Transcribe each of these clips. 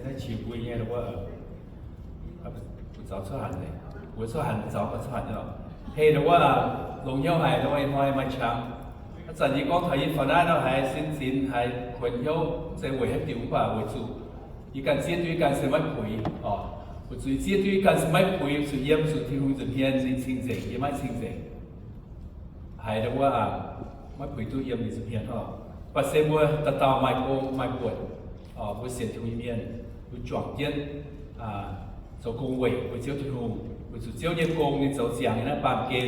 Naaiv qiex mbuo nyei wuov, mbuo zaux cuotv hanc, mbuo cuotv hanc, zaux cuotv hanc nyei lorqc. Heh, wuov, longx hnyouv haic, hnoi maaih qangx. Ih zanc yie gorngv taux yie faaux naaiv nor haiz sin zinx haiz kuonx hnyouv, mv zeiz weic haaix diuc mv baac weic zuqc yie ganh zieqv duqv yie ganh se maiv puix oc. Weic zuqc yie zieqv duqv yie ganh se maiv puix, weic zuqc yiem zuqc Tin-Hungh nza'hmien ninh cing-nzengc, yie maiv cing-nzengc. Haiz wuov, maiv puix duqv yiem ninh nza'hmien oc. Mv baac se mbuo dauh dauh maaih gong maaih buonc, mbuo sienx Tin-Hungh nyei mienh, mbuo juangc jienv zoux gong weic mbuo Ziouv Tin-Hungh, weic zuqc Ziouv nyei gong ninh zoux ziangx yiem naaiv baamh gen,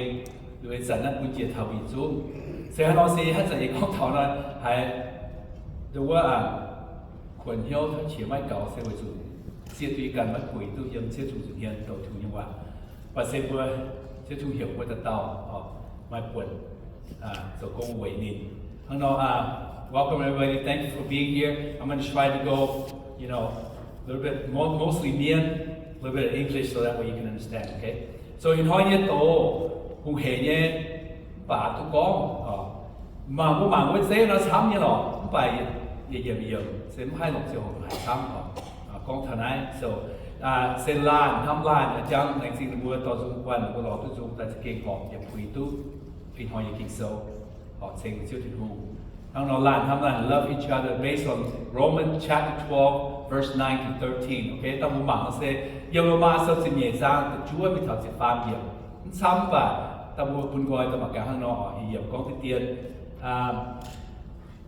liuz ih zanc naaiv bun njiec taux mbuo yietc zungv. Se hnangv nor se haaix zanc yie gorngv taux nor haiz wuov, kuonx hnyouv tov qiex maiv gaux se weic zuqc zieqv duqv yie ganh maiv puix duqv yiem Ziouv Tin-Hungh nza'hmien douc Tin-Hungh nyei waac. Mv baac se mbuo Ziouv Tin-Hungh heuc mbuo dauh dauh maaih buonc zoux gong weic ninh. Hnangv nor, welcome everybody. Thank you for being here. I'm gonna try to go, you know, a little bit mo- mostly Mien, a little bit of English so that way you can understand, okay? So ih hnoi nyei doz hungh heic nyei, mv baac duqv gorngv, mangc mbuo mangc wuov zeiv nor camv nyei lorqc, mv baac yietc yiemc yiemc se mv haih longc ziangh hoc haiz camv oc. Gorngv taux naaiv, so se laanh hnamv laanh, jangx laengz zingh ninh mbuo dorh nzung guanh, ninh mbuo lorz duqv nzung daaih za'gengh horpc yaac puix duqv ih hnoi nyei Ging-Sou, horpc ceng Ziouv Tin-Hungh. Hnangv nor laanh hnamv laanh, love each other based on Romans chapter twelve, verse nine to thirteen. Okay, dangh mbuo mangc nor se yiem Lomaa Sou ziepc nyeic zaang da'juov mingh taux ziepc faam yiemc. Mv camv mv baac dangh mbuo bun nqoi daaih mangc gaax hnangv nor oc. Yietc yiemc gorngv diqv dien,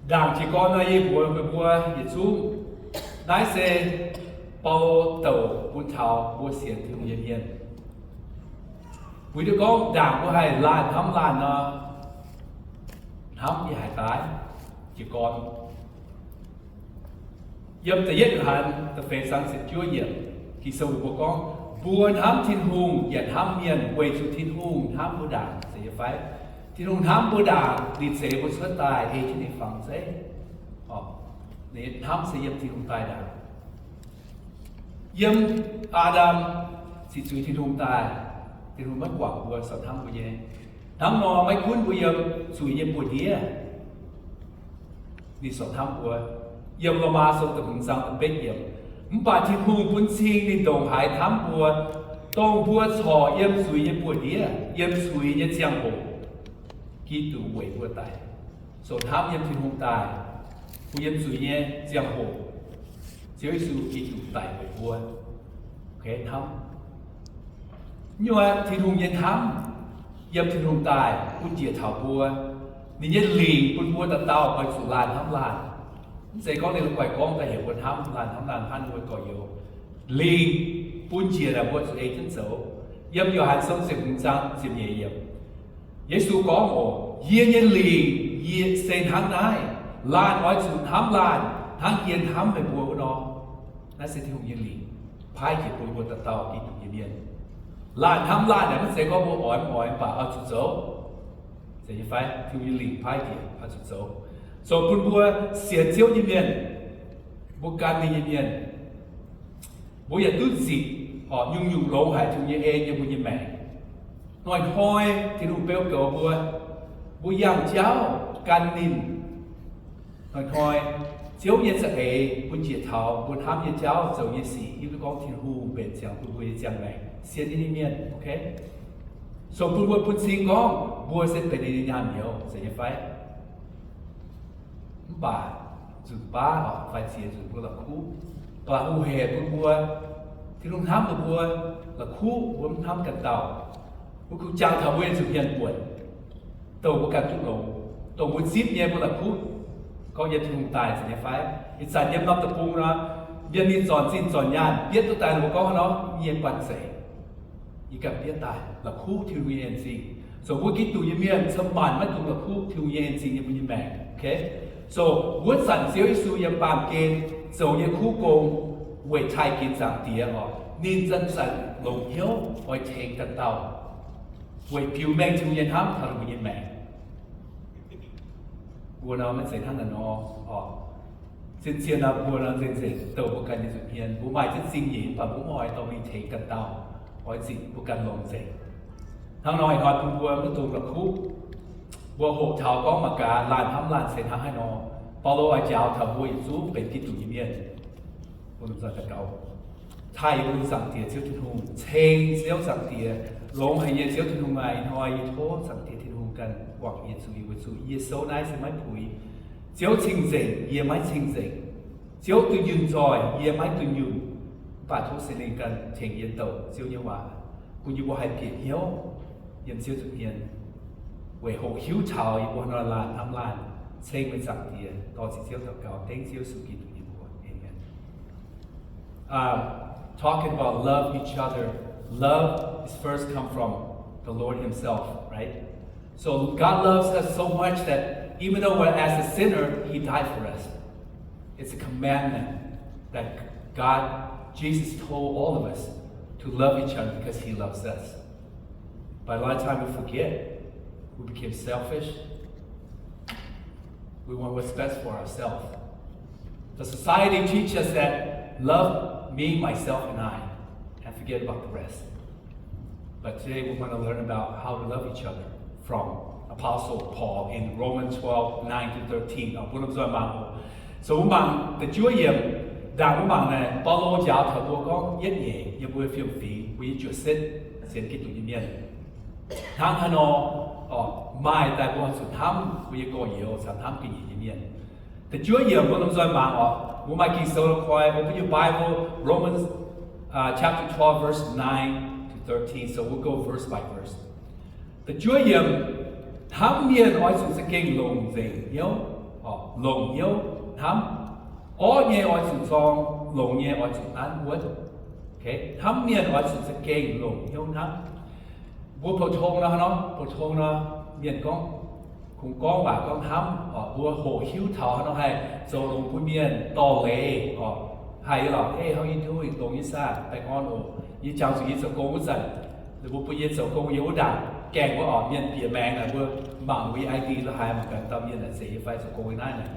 ndaangc jiez gorn nor, yie mbuox meih mbuo yietc zungv, naaiv se Baulo douc bun taux mbuo sienx Tin-Hungh nyei mienh. Weic zuqc gorngv ndaangc mbuo haih laanh hnamv laanh nor, hnamv yaac haih daaih jiez gorn. Yiem da'yietv Yo^han da'feix zaang ziepc juov yiemc, Ging-Sou mbuox mbuo gorngv, mbuo hnamv Tin-Hungh yaac hnamv mienh weic zuqc Tin-Hungh hnamv mbuo ndaangc. Zeiz nyei fai? Tin-Hungh hnamv mbuo ndaangc, ninh zeix mbuo cuotv daaih ei jienv ninh nyei fangx zeiv. Ninh hnamv se yiem Tin-Hungh daaih ndaangc. Yiem Aa^ndam ziqc zuiz Tin-Hungh daaih, Tin-Hungh maiv guangc mbuo, sortv hnamv mbuo nyei. Hnangv nor maiv gunv mbuo yiem zuiz nyei buoz-ndiev, ninh sortv hnamv mbuo. Yiem Lomaa Sou da'hmz zaang da'betv yiemc, mv baac Tin-Hungh bun cing ninh ndongc haaix hnamv mbuo, dongh mbuo corc yiem zuiz nyei buoz-ndiev, yiem zuiz nyei ziangh hoc, Giduc weic mbuo daic. So hnamv yiem Tin-Hungh daaih, mbuo yiem zuiz nyei ziangh hoc, Ziouv Yesu Giduc daic weic mbuo. Hnamv. Nyuoz Tin-Hungh nyei hnamv yiem Tin-Hungh daaih bun njiec taux mbuo. Ninh nyei lingc bun mbuo dauh dauh oix zuqc laanh hnamv laanh. Mv zeiz gorngv ninh la'guaih gorngv daaih heuc mbuo hnamv laanh hnamv laanh hnangv mbuo gorx-youz. Lingc bun njiec naaic mbuo zuqc ei jienv zoux. Yiem Yo^han Sou ziepc hmz zaang ziepc nyeic yiemc, Yesu gorngv oc, yie nyei lingc, yie se hnangv naaiv. Laanh oix zuqc hnamv laanh hnangv yie hnamv meih mbuo wuov nor. Naaiv se Tin-Hungh nyei lingc paaiv njiec bun mbuo dauh dauh Giduc nyei mienh. Laanh hnamv laanh naaic maiv zeiz gorngv mbuo oix mv oix mv baac oix zuqc zoux. Zeiz nyei fai? Tin-Hungh nyei lingc paaiv njiec oix zuqc zoux. Zoux bun mbuo sienx Ziouv nyei mienh, mbuo gan ninh nyei mienh, mbuo yaac duqv nzipc horpc nyungc-nyungc longx haic Tin-Hungh nyei en yiem mbuo nyei maengc. Hnoi-hnoi Tin-Hungh beu goux mbuo, mbuo yangh jauv gan ninh. Hnoi-hnoi Ziouv nyei za'eix bun njiec taux mbuo hnamv nyei jauv, zoux nyei sic, hiuv duqv gorngv Tin-Hungh mbenc ziangx bun mbuo nyei ziangh maengc sienx ninh nyei mienh. Okay? So bun mbuo bun cing gorngv mbuo se benx ninh nyei nyaanh nyouz, zeiz nyei fai? Mv baac nzunc baav fai ziex nzunc mbuo la'kuqv, baac hungh heic bun mbuo, Tin-Hungh hnamv mbuo, la'kuqv mbuo mv hnamv ganh dauh. Mbuo kungx jangx taux mbuo nyei nza'hmien buonc, dongh mbuo ganh duqv longx, dongh mbuo zipv nyei mbuo la'kuqv. Gorngv yiem Tin-Hungh daaih zeiz nyei fai? Ih zanc yiem norm deic-bung nor, mienh mingh zornc zinh zornc nyaanh bietv duqv daaih, mbuo gorngv nor, yie nyei banh zeic, yie ganh bietv daaih, la'kuqv Tin-Hungh nyei en-zingh. So mbuo Giduc nyei mienh cin-maanc maiv dungx la'kuqv Tin-Hungh nyei en-zingh yiem mbuo nyei maengc. Okay? So wuov zanc Ziouv Yesu yiem baamh gen zoux nyei kuv gong weic taaih ginx Zaangc Diex oc, ninh zanc-zanc longc hnyouv oix tengx ganh dauh weic biux mengh Tin-Hungh nyei hnamv taux ninh mbuo nyei maengc. Mbuo nor maiv zeiz hnangv naaiv nor oc. Zien-zien nor mbuo nor nzengc-nzengc douh mbuo ganh nyei nza'hmien. Mbuo maaih jienv zingh nyeic mv baac mbuo mv oix dorh mingh tengx ganh dauh, oix zuqc mbuo ganh longc nzengc. Hnangv nor ih hnoi bun mbuo maiv dungx la'kuqv. Mbuo hoqc taux gorngv mangc gaax laanh hnamv laanh se hnangv haaix nor. Baulo oix njaaux taux mbuo yietc zungv benx Giduc nyei mienh. Mbuo lomh nzoih daux gaux. Taaih yie mbuo nyei Zaangc Diex Ziouv Tin-Hungh, ceng Ziouv Zaangc Diex, longx haic nyei Ziouv Tin-Hungh aac, ih hnoi yie tov Zaangc Diex Tin-Hungh ganh guangc yie zuiz, weic zuqc yie souv naaiv se maiv puix. Ziouv cing-nzengc, yie maiv cing-nzengc. Ziouv dunh yunh nzoih, yie maiv dunh yunh. Mv baac tov Singx Lingh ganh tengx yie douc Ziouv nyei waac, bun yie mbuo haih bieqc hnyouv yiem Ziouv nza'hmien, weic hoqc hiuv taux yie mbuo hnoi laanh hnamv laanh. Ceng meih Zaangc Diex, dor-ziec Ziouv daux gaux dengv Ziouv Yesu Giduc nyei mbuox. Aamen. Um, talking about love each other, love is first come from the Lord Himself, right? So God loves us so much that even though we're as a sinner, He died for us. It's a commandment that God, Jesus told all of us to love each other because He loves us. But a lot of time we forget. We became selfish. We want what's best for ourselves. The society teach us that love me, myself, and I, and forget about the rest. But today we want to learn about how to love each other from Apostle Paul in Romans twelve, nine to thirteen. Mbuo lomh nzoih mangc oc. So mbuo mangc da'juov yiemc, ndaangc mbuo mangc naaic, Baulo njaaux taux mbuo gorngv yietv nyeic yiem mbuo fiem-fingx, mbuo nyei juoqc setv sienx Giduc nyei mienh. Hnangv haaix nor, maaih daaih mbuo zuqc hnamv mbuo nyei gorx-youz caux hnamv ga'nyiec nyei mienh. Da'juov yiemc mbuo lomh nzoih mangc oc. Mbuo maaih Ging-Sou la'koi, open your Bible, Romans, uh, chapter twelve, verse nine to thirteen. So we'll go verse by verse. Da'juov yiemc, hnamv mienh oix zuqc za'gengh longc nzengc hnyouv, longc hnyouv hnamv. Orqv nyei oix zuqc zorng, longx nyei oix zuqc nanv wuonv. Hnamv mienh oix zuqc za'gengh longc hnyouv hnamv. Mbuo pou-tong nor, nor, pou-tong nor, mienh gorngv, kungx gorngv waac gorngv hnamv, mbuo hoqc hiuv taux haaix nor haih zoux longx bun mienh dorh leiz oc. Haih lorqc, Hey, how you doing? Longx nyei saah? Baengh orn oc. Yie jangx zuqc yie zoux gong wuov zanc, mbuo bun yie zoux gong yiem wuov ndaangc gaengh wuov oc. Mienh bieqc maengx naaic, mbuo mangc mbuo nyei I D la'haaix, mangc gaax dauh mienh naaic zeiz nyei fai zoux gong nyei naaiv naaic.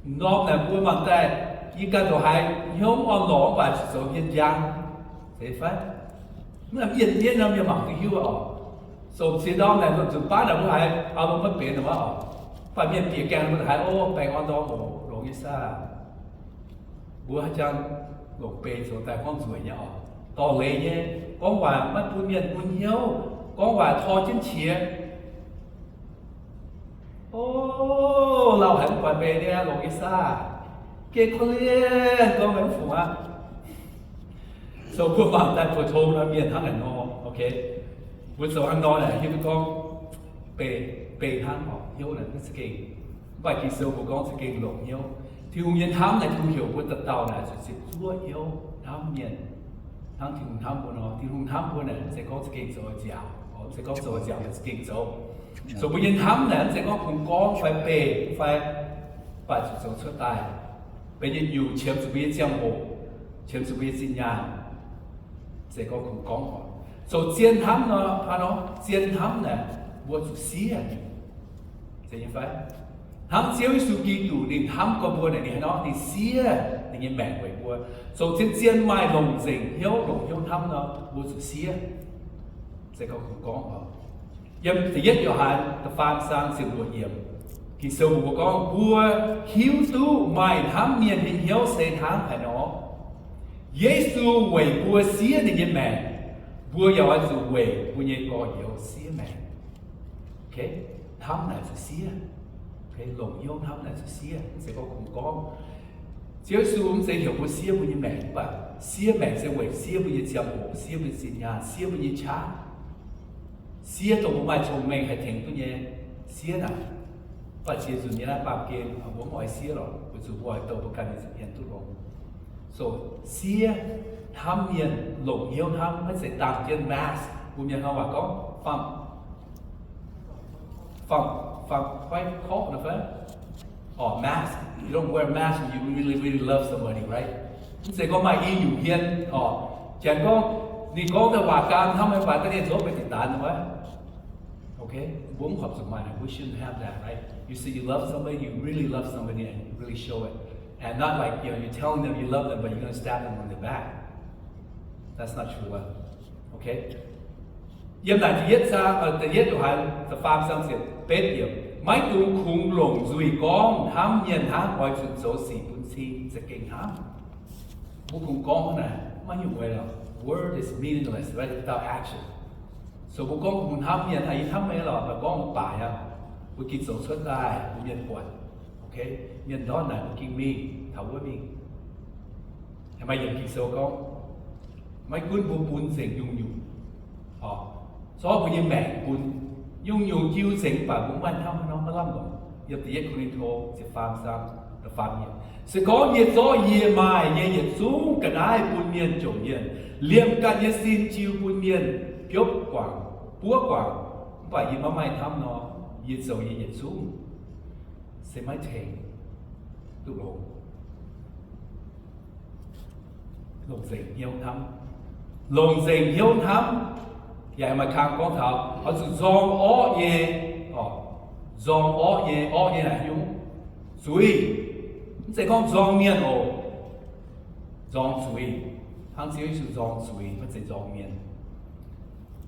M'normh naaic mbuo mangc daaih, yie ganh zoux haaix hnyouv orn-lorqc mv baac zuqc zoux hmien njang, zeiz fai? Mv baac mienh mienv nor mienh mangc duqv hiuv oc. So ziex ndorm naaic nzunc baav naaic mbuo haiz อารมณ์ maiv benx nor oc. Mv baac mienh bieqc gaengh mbuo haiz, O, baengh orn ndorm oc, longx nyei saah. Mbuo haaix jangx longc beix zoux daaih gorngv nzueic nyei oc. Dorh leiz nyei, gorngv waac maiv bun mienh bun hnyouv, gorngv waac tor jienv qiex. O, lauh haic mv buatc beix nyei, longx nyei saah. Geh korv-lienh gorngv maiv fungx aqv. So mbuo mangc daaih pou-tong nor mienh hnangv naaic nor, okay. Mbuo zoux hnangv nor naaic hiuv duqv gorngv beix, beix hnangv oc, hnyouv naaic maiv za'gengh. Mv baac Ging-Sou mbuo gorngv za'gengh longc hnyouv. Tin-Hungh nyei hnamv naaic Tin-Hungh heuc mbuo dauh dauh naaic zuqc ziepc zuoqv hnyouv hnamv mienh hnangv Tin-Hungh hnamv mbuo nor. Tin-Hungh hnamv mbuo naaic mv zeiz gorngv za'gengh zoux oix nziaauc, mv zeiz gorngv zoux oix nziaauc naaic za'gengh zoux. So mbuo nyei hnamv naaic mv zeiz gorngv kungx gorngv fai beix fai, mv baac zuqc zoux cuotv daaih. Benx yietc nyungc qiemx zuqc mbuo nyei ziangh hoc, qiemx zuqc mbuo nyei zinh nyaanh. Mv zeiz gorngv kungx gorngv oc. Zoux zien hnamv nor, hnangv nor, zien hnamv naaic mbuo zuqc siev. Zeiz nyei fai? Hnangv Ziouv Yesu Giduc ninh hnamv gorx mbuo naaic, ninh hnangv nor ninh siev ninh nyei maengc weic mbuo. Zoux zien zien maaih longc nzengc hnyouv, longc hnyouv hnamv nor, mbuo zuqc siev. Zeiz gorngv kungx gorngv oc. Yiem da'yietv Yo^han da'faam zaang ziepc luoqc yiemc, Ging-Sou mbuox mbuo gorngv, mbuo hiuv duqv maaih hnamv mienh nyei hnyouv se hnangv haaix nor. Yesu weic mbuo siev ninh nyei maengc, mbuo yaac oix zuqc weic mbuo nyei gorx-youz siev maengc. Hnamv naaic zuqc siev. Longc hnyouv hnamv naaic zuqc siev, mv zeiz gorngv kungx gorngv. Ziouv Yesu mv zeiz heuc mbuo siev mbuo nyei maengc, mv baac siev maengc se weic siev mbuo nyei ziangh hoc, siev mbuo nyei zinh nyaanh, siev mbuo nyei qaqv. Siev dongh mbuo maaih cong-mengh haih tengx duqv nyei siev naaic. Mv baac ziex nzunc nyei naaiv baamh gen mbuo mv oix siev lorqc, weic zuqc mbuo oix douh mbuo ganh nyei nza'hmien duqv longx. So siev, hnamv mienh, longc hnyouv hnamv, maiv zeiz dangh jienv mask. Mbuo mienh hnangv waac gorngv, fangx, fangx, fangx kuaaiv korqv nor fai? Or mask. You don't wear mask when you really, really love somebody, right? Mv zeiz gorngv maaih i nyungc hmien, or janx gorngv, ninh gorngv daaih waac gaam hnamv maiv baac da'ninh nzopv maiv dinh daanz wuov. Okay? Mbuo mv horpc zuqc maaih, we shouldn't have that, right? You say you love somebody, you really love somebody and you really show it. And not like, you know, you're telling them you love them, but you're gonna stab them on the back. That's not true love. Okay? Yiem naaic da'yietv zaang, da'yietv Yo^han da'faam zaang ziepc betv yiemc, maiv dungx kungx longc nzuih gorngv hnamv mienh hnangv, oix zuqc zoux sic bun cing za'gengh hnamv. Mbuo kungx gorngv naaic, maiv nyungc weic lorqc. Word is meaningless, right, without action. So mbuo gorngv mbuo hnamv mienh, aa, yie hnamv meih lorqc, mv baac gorngv mbuo baac aqv, mbuo gengh zoux cuotv daaih bun mienh buatc. Okay, mienh ndortv naaic mbuo gengh mingh taux wuov mingh. Maaih yiemc Ging-Sou gorngv, maiv gunv mbuo bun nzengc nyungc-nyungc, zorqv mbuo nyei maengc bun, nyungc-nyungc jiu nzengc, mv baac mbuo maiv hnamv nor, maiv lamh longc. Yiem da'yietv Ko^lin^to ziepc faam zaang, da'faam yiemc, se gorngv yie zorqv yie maaih nyei yietc zungv ga'naaiv bun mienh jomc mienh, liemh ganh nyei sin jiu bun mienh biopv guangc, buov guangc, mv baac yie maiv maaih hnamv nor, yie zoux nyei yietc zungv se maiv tengx duqv longx. Longc nzengc hnyouv hnamv. Longc nzengc hnyouv hnamv. Yaac maaih kang gorngv taux oix zuqc nzorng orqv nyei, nzorng orqv nyei, orqv nyei naaic nyungc zuiz. Mv zeiz gorngv nzorng mienh oc. Nzorng zuiz. Hnangv Ziouv Yesu nzorng zuiz, maiv zeiz nzorng mienh.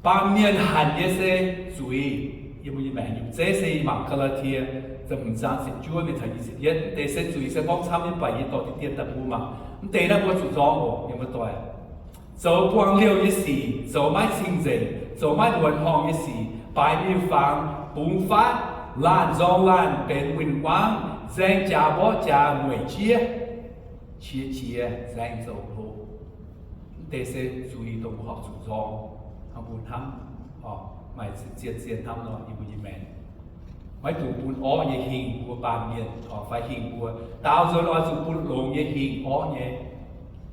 Baamh mienh hanc nyei se zuiz yiem mbuo nyei maengc. Nyungc zeiv se mangc Gaa^laa^tie ziepc hmz zaang ziepc juov mingh taux nyic ziepc yietv. Mv deix se zuiz se gorngv camv nyei, mv baac yie dorh diqv dien daaih bun mangc. Mv deix naaiv mbuo zuqc nzorng oc, mienh muoz-doic. Zoux buang liouh nyei sic, zoux maiv cing-nzengc, zoux maiv muonz horngh nyei sic, baaix miuc-fangx, bungx fatv, laanh nzorng laanh, benx win-wangv, nzaeng jaax mborqv jaax, mueic jieqv, qiex jiez, nzaeng zoux hlo. Mv deix se zuiz dongh mbuo horpc zuqc nzorng, hnangv mbuo hnamv, maaih zien-zien hnamv nor yiem mbuo nyei maengc. Maiv dungx bun orqv nyei hingh mbuo baamh mienh, fai hingh mbuo. Daaux nzunc oix zuqc bun longx nyei hingh orqv nyei.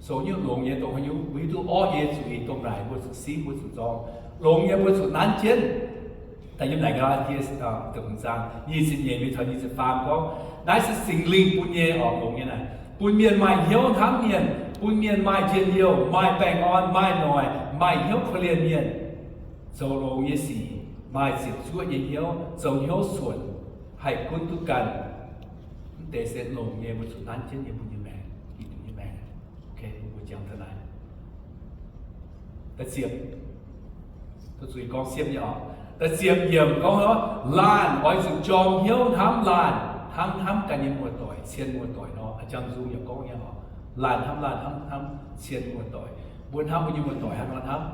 So nyungc longx nyei dongh haaix nyungc? Mbuo hiuv duqv orqv nyei zuiz dongh naaic mbuo zuqc simv, mbuo zuqc nzorng. Longx nyei mbuo zuqc nanv jienv. Daaih yiem naaic Gaa^laa^tie, aa, da'hmz zaang nyic ziepc nyeic mingh taux nyic ziepc faam gorngv, naaiv se Singx Lingh bun nyei oc, longx nyei naaic. Bun mienh maaih hnyouv hnamv mienh, bun mienh maaih njien-youh, maaih baengh orn, maaih noic, maaih hnyouv korv-lienh mienh, zoux longx nyei sic, maaih ziepc zuoqv nyei hnyouv, zoux hnyouv suonc, haih gunv duqv ganh. Mv deix se longx nyei mbuo zuqc nanv jienv yiem mbuo nyei maengc, yiem mbuo nyei maengc. Okay, mbuo jangx daaih naaic. Da'ziepc, zuiz gorngv siemv nyei oc. Da'ziepc yiemc gorngv nor, laanh oix zuqc jorm hnyouv hnamv laanh, hnangv hnamv ganh nyei muoz-doic, cien muoz-doic nor. A'jang nzung yaac gorngv nyei oc, laanh hnamv laanh hnangv hnamv cien muoz-doic. Mbuo hnamv mbuo nyei muoz-doic hnangv nor hnamv,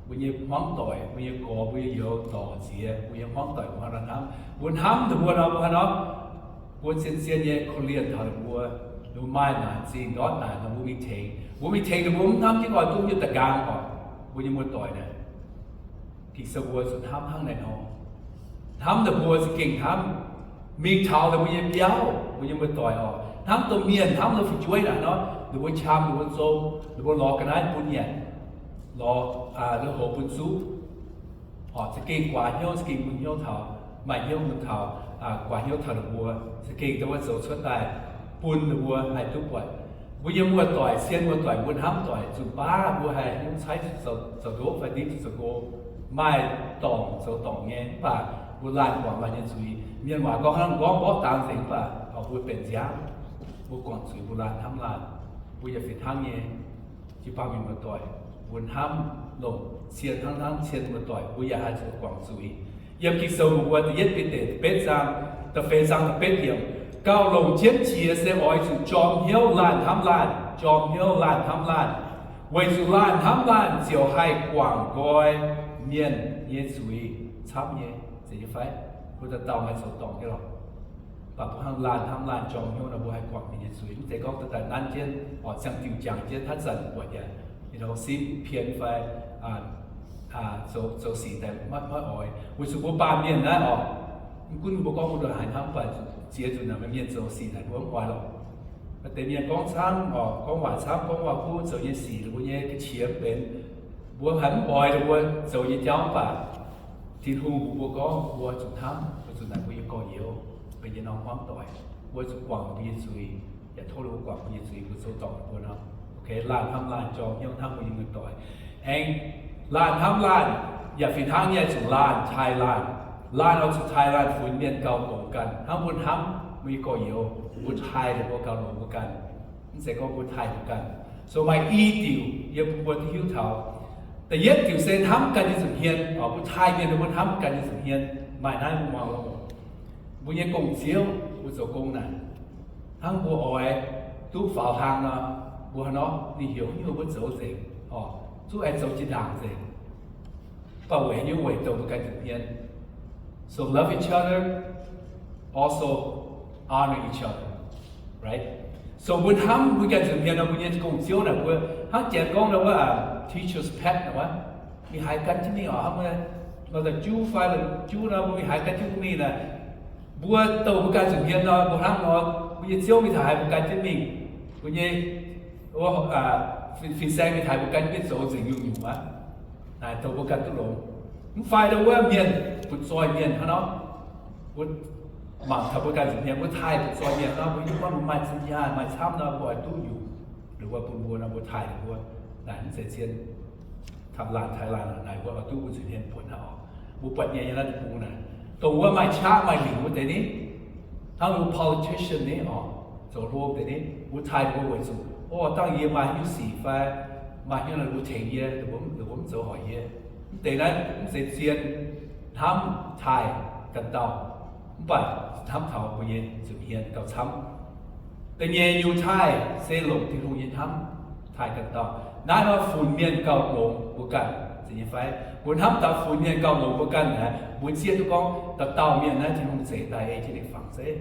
mbuo nyei hmuangv doic, mbuo nyei gorx, mbuo nyei youz, dorc, ziex, mbuo nyei hmuangv doic mbuo hnangv nor hnamv. Mbuo hnamv ninh mbuo nor, mbuo hnangv nor, mbuo zien-zien nyei korv-lienh taux ninh mbuo, ninh mbuo maaih naanc zingh ndortv naaic nor mbuo mingh tengx, mbuo mingh tengx ninh mbuo mv hnamv jienv oix duqv nyei da'nqaang oc. Mbuo nyei muoz-doic naaic, Ging-Sou mbuo zuqc hnamv hnangv naaiv nor. Hnamv ninh mbuo za'gengh hnamv, mingh taux ninh mbuo nyei biauv, mbuo nyei muoz-doic oc, hnangv domh mienh hnamv ninh fu'jueiv naaic nor, ninh mbuo qam, ninh mbuo zong, ninh mbuo lorz ga'naaiv bun nyanc, lorz, aa, lui-houx bun zuqv, oc, za'gengh guaax hnyouv, za'gengh bun hnyouv taux, maaih hnyouv bun taux, aa, guaax hnyouv taux ninh mbuo, za'gengh dongh wuov zoux cuotv daaih bun ninh mbuo haih duqv buatc. Mbuo nyei muoz-doic, cien muoz-doic, mbuo hnamv doic, zuqc baav mbuo haih hnyouv caaiv zuqc zoux ndoqv fai ndiev zuqc zoux gong, maaih dorngc zoux dorngc nyei, mv baac mbuo laanh guangc laanh nyei zuiz. Mienh waac gorngv hnangv gorngv mborqv dangx nzengc, mv baac mbuo benx nziaamv, mbuo guangc zuiz, mbuo laanh hnamv laanh. Mbuo yaac fih hnangv nyei, jiu-baang mienh muoz-doic, mbuo hnamv longc cien hnangv hnamv cien muoz-doic, mbuo yaac haih zuqc guangc zuiz. Yiem Ging-Sou mbuox mbuo da'yietv Bide da'betv zaang, da'feix zaang da'betv yiemc, gauh longc jienv qiex se oix zuqc jorm hnyouv laanh hnamv laanh, jorm hnyouv laanh hnamv laanh, weic zuqc laanh hnamv laanh ziouc haih guangc nqoi mienh nyei zuiz camv nyei. Zeiz nyei fai? Mbuo dauh dauh maaih zoux dorngc nyei lorqc. Mv baac mbuo hnangv laanh hnamv laanh jorm hnyouv nor, mbuo haih guangc mienh nyei zuiz. Mv zeiz gorngv daaih nanv jienv, oc, ziangh diuh jangx jienv, haaix zanc buatc yaac, you know, simv pien fai, aa, zoux, zoux sic daaih maiv, maiv oix. Weic zuqc mbuo baamh mienh naaiv oc, mv gunv mbuo gorngv mbuo ndongc haaix hnamv, mv baac ziex nzunc naaic maaih mienh zoux sic naaic mbuo mv oix lorqc. Maaih deix mienh gorngv camv oc, gorngv waac camv, gorngv waac-kuv, zoux nyei sic ninh mbuo nyei ga'qiex mv benx, mbuo haiz mv oix ninh mbuo zoux nyei jauv, mv baac Tin-Hungh mbuox mbuo gorngv mbuo zuqc hnamv, weic zuqc naaic mbuo nyei gorx-youz benx yietc norm hmuangv doic, mbuo zuqc guangc mbuo nyei zuiz, yaac tov ninh mbuo guangc mbuo nyei zuiz, mbuo zoux dorngc mbuo nor. Okay, laanh hnamv laanh jorm hnyouv hnamv mbuo nyei muoz-doic. Aengx laanh hnamv laanh yaac fih hnangv nyei, zuqc laanh taaih laanh. Laanh oix zuqc taaih laanh funx mienh gauh gongx ganh hnangv mbuo hnamv mbuo nyei gorx-youz, mbuo taaih ninh mbuo gauh longx mbuo ganh. Mv zeiz gorngv mbuo taaih mbuo ganh. So maaih i diuc yiem mbuo duqv hiuv taux. Da'yietv diuc se hnamv ganh nyei nza'hmien, oc, mbuo taaih mienh mbuo hnamv ganh nyei nza'hmien. Maaih naaiv mbuo muangx loh. Mbuo nyei gong-ziouv, mbuo zoux gong naaic, hnangv mbuo oix duqv faaux hlang nor, Mbuo hnangv nor, ninh heuc nyungc mbuo zoux nzengc, oc, zungv aengx zoux jiex ndaangc nzengc. Mv baac weic nyungc, weic douc mbuo ganh nza'hmien. So love each other, also honor each other, right? So mbuo hnamv mbuo ganh nza'hmien nor, mbuo nyei gong-ziouv naaic, mbuo hnangv janx gorngv nor wuov, teacher's pet nor wuov, mingh haiz gan jienv mingh oc, hnangv nor, juv fai juv nor, mbuo mingh haiz gan jienv mingh naaic, mbuo douc mbuo ganh nza'hmien nor, mbuo hnangv nor, mbuo nyei ziouv mingh taux haaix mbuo gan jienv mingh. Mbuo nyei fin-saeng mingh taux haaix mbuo gan jienv mingh zoux nzengc nyungc-nyungc aqv. Naaic douc mbuo ganh duqv longx. Mv fai ndau wuov mienh, butv-zoih mienh hnangv nor, mbuo mangc taux mbuo ganh nza'hmien, mbuo taaih butv-zoih mienh hnangv nor, mbuo hiuv gorngv mbuo maaih zinh nyaanh maaih camv nor, mbuo oix duqv nyungc, ninh mbuo bun mbuo nor, mbuo taaih ninh mbuo. Naaic mv zeiz zien taux laanh taaih laanh naaic, mbuo oix duqv mbuo nza'hmien buonc hnangv oc. Mbuo buatc nyei yiem naaiv deic-bung naaic, dongh wuov maaih qaqv maaih lingc wuov deix ni, hnangv mbuo politician ni oc, zoux hlo deix ni, mbuo taaih ninh mbuo weic zuqc, o, dangh yie maaih hnyouv sic fai maaih hnyouv nor, ninh mbuo tengx yie, ninh mbuo mv zoux hoic yie. Mv deix naaiv mv zeiz zien hnamv taaih ganh dauh, mv baac hnamv taux mbuo nyei nza'hmien gauh camv. Da'nyeic nyungc taaih se longc Tin-Hungh nyei hnamv taaih ganh dauh. Naaiv nor funx mienh gauh longx mbuo ganh, zeiz nyei fai? Mbuo hnamv taux funx mienh gauh longx mbuo ganh aeqv, mbuo zieqv duqv gorngv dauh dauh mienh naaiv Tin-Hungh zeix daaih ei jienv ninh fangx zeiv.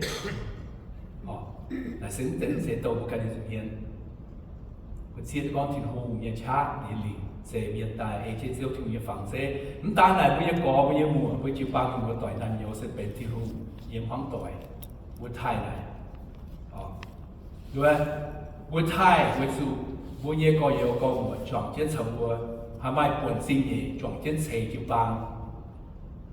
Naaic se mv zeiz, mv zeiz douc mbuo ganh nyei nza'hmien. Mbuo zieqv duqv gorngv Tin-Hungh nyei qaqv nyei lingc zeix mienh daaih ei jienv Ziouv Tin-Hungh nyei fangx zeiv. Mv daan naaic, mbuo nyei gorx, mbuo nyei muoc, mbuo jiu-baang nyei muoz-doic naaiv, mbuo se benx Tin-Hungh nyei hmuangv doic. Mbuo taaih naaic, mbuo taaih weic zuqc mbuo nyei gorx-youz gorx-muoc juangc jienv caux mbuo, haih maaih buonc zingh nyeic juangc jienv ceix jiu-baang.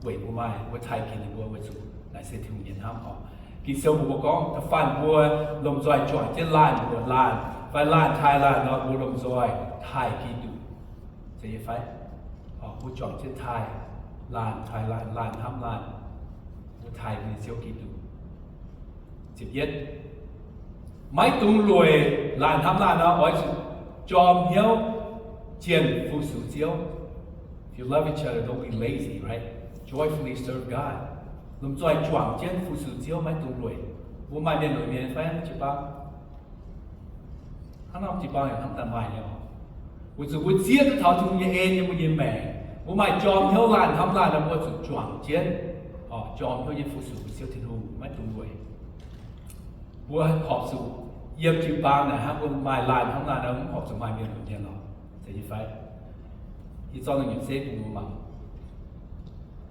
Weic mbuo maaih, mbuo taaih ginx ninh mbuo weic zuqc naaic se Tin-Hungh nyei hnamv oc. Ging-Sou mbuox mbuo gorngv, da'faanh mbuo lomh nzoih juangc jienv laanh mbuoqc laanh, fai laanh taaih laanh nor, mbuo lomh nzoih taaih Giduc. Zeiz nyei fai? Mbuo juangc jienv taaih laanh, taaih laanh, laanh hnamv laanh, mbuo taaih nyei Ziouv Giduc. Ziepc yietv, maiv dungx lueic laanh hnamv laanh nor, oix zuqc jorm hnyouv jienh fu-sux Ziouv. If you love each other, don't be lazy, right? Joyfully serve God. Lomh nzoih juangc jienv fu-sux Ziouv, maiv dungx lueic. Mbuo maaih mienh lueic mienh fai jiu-baang? Hnangv norm jiu-baang yaac hnamv daaih maaih nyei oc. Weic zuqc mbuo zieqv duqv taux Tin-Hungh nyei en yiem mbuo nyei maengc, mbuo maaih jorm hnyouv laanh hnamv laanh nor, mbuo zuqc juangc jienv, jorm hnyouv nyei fu-sux mbuo Ziouv Tin-Hungh, maiv dungx lueic. Mbuo horpc zuqc yiem jiu-baang naaic hnangv mbuo maaih laanh hnamv laanh nor, mv horpc zuqc maaih mienh lueic mienh lorqc. Zeiz nyei fai? Yie zorqv naaiv nyungc zeiv bun mbuo mangc.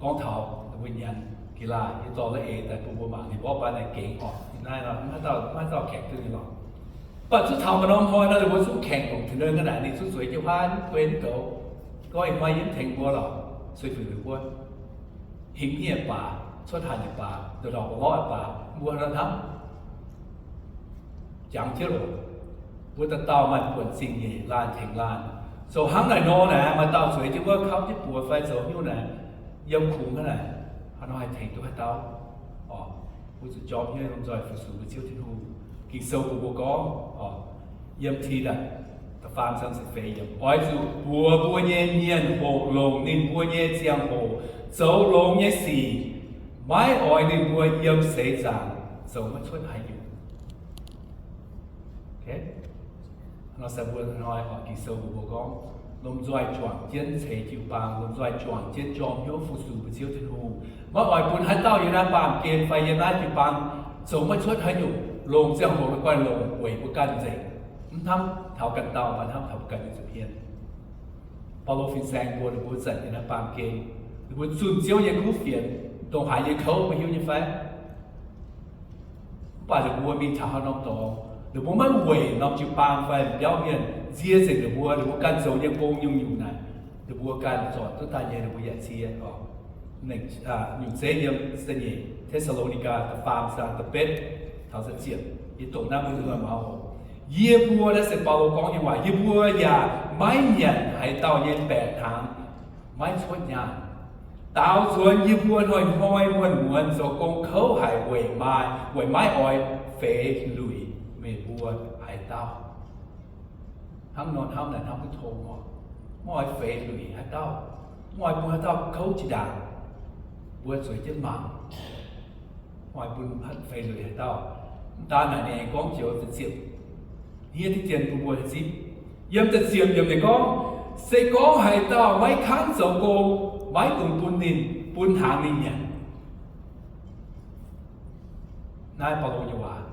Gorngv taux ninh mbuo nyanc ga'laah, yie dorh la'eix daaih bun mbuo mangc, ninh mborqv baan naaic gengx oc. Ninh naaiv nor, maiv dauh, maiv dauh kaengx duqv nyei lorqc. Mv baac zuqc taux maaih norm hnoi nor, ninh mbuo zungv kaengx longc tengx ninh naaic, ninh zungv zueiz jienv huaav mv guei mv goux. Gorngv ih hnoi yie mv tengx mbuo lorqc, sueih fuix mbuo hingh hniev baac, cuotv hanc baac, ndortv ndortv lorqc baac, mbuo hnamv jangx jienv oc. Mbuo dauh dauh maaih buonc zingh nyeic laanh tengx laanh. Zoux hnangv naaic nor naaic, maaih dauh zueiz jienv wuov kapv jienv buoz fai zoux hnyouv naaic, yiem kungx hnangv naaic, haaix nor haih tengx duqv haaix dauh? Oc, mbuo zuqc jorm hnyouv lomh nzoih fu-sux mbuo Ziouv Tin-Hungh. Ging-Sou mbuox mbuo gorngv, oc, yiem Tidatc da'faam zaang ziepc feix yiemc, oix zuqc buoz mbuo nyei mienh hoqc longc ninh mbuo nyei ziangh hoc zoux longx nyei sic, maiv oix ninh mbuo yiem seix zaangc zoux maiv cuotv haaix nyungc. Nor se mbuo hnoi oc, Ging-Sou mbuox mbuo gorngv, lomh nzoih juangc jienv ceix jiu-baang, lomh nzoih juangc jienv jorm hnyouv fu-sux mbuo Ziouv Tin-Hungh. Maiv oix bun haaix dauh yiem naaiv baamh gen fai yiem naaiv jiu-baang zoux maiv cuotv haaix nyungc, longc ziangh hoc la'guaih longc weic mbuo ganh nzengc, mv hnamv taux ganh dauh, maiv hnamv taux mbuo ganh nyei zuqc hmien. Baulo fin-saeng mbuo, ninh mbuo zanc yiem naaiv baamh gen, ninh mbuo zunh Ziouv nyei kuv fienx, dongh haaix nyei kouv mbuo hiuv nyei fai? Mv baac ninh mbuo mingh taux haaix norm dorngx, ninh mbuo maiv weic norm jiu-baang fai biauv mienh nzie nzengc ninh mbuo, ninh mbuo ganh zoux nyei gong nyungc-nyungc naaic, ninh mbuo ganh zorc duqv daaih nyei, ninh mbuo yaac nzie oc. Nyungc zeiv yiem da'nyeic Te^saa^lo^ni^gaa da'faam zaang da'betv taux da'ziepc, yie doqc naaiv mbuo nzuonx maux oc. Yie mbuo, naaiv se Baulo gorngv nyei waac, yie mbuo yaac maiv nyanc haaix dauh nyei baeqc hnaangx maiv cuotv nyaanh. Daaux nzuonx yie mbuo hnoi-hnoi muonz-muonz zoux gong kouv haic weic maaih, weic maiv oix feix luic meih mbuo haaix dauh. Hnangv nor hnamv naaic hnamv duqv tong oc. Maiv oix feix luic haaix dauh. Maiv oix bun haaix dauh kouv jiex ndaangc. Mbuo zueiz jienv mangc. Maiv oix bun feix luic haaix dauh. Mv daan naaic ninh aengx gorngv joux ziepc, Hniev diqv zien bun mbuo haih zipv. Yiem da'ziepc yiemc ninh gorngv, se gorngv haaix dauh maiv kangv zoux gong, maiv dungx bun ninh, bun hnaangx ninh nyanc. Naaiv Baulo nyei waac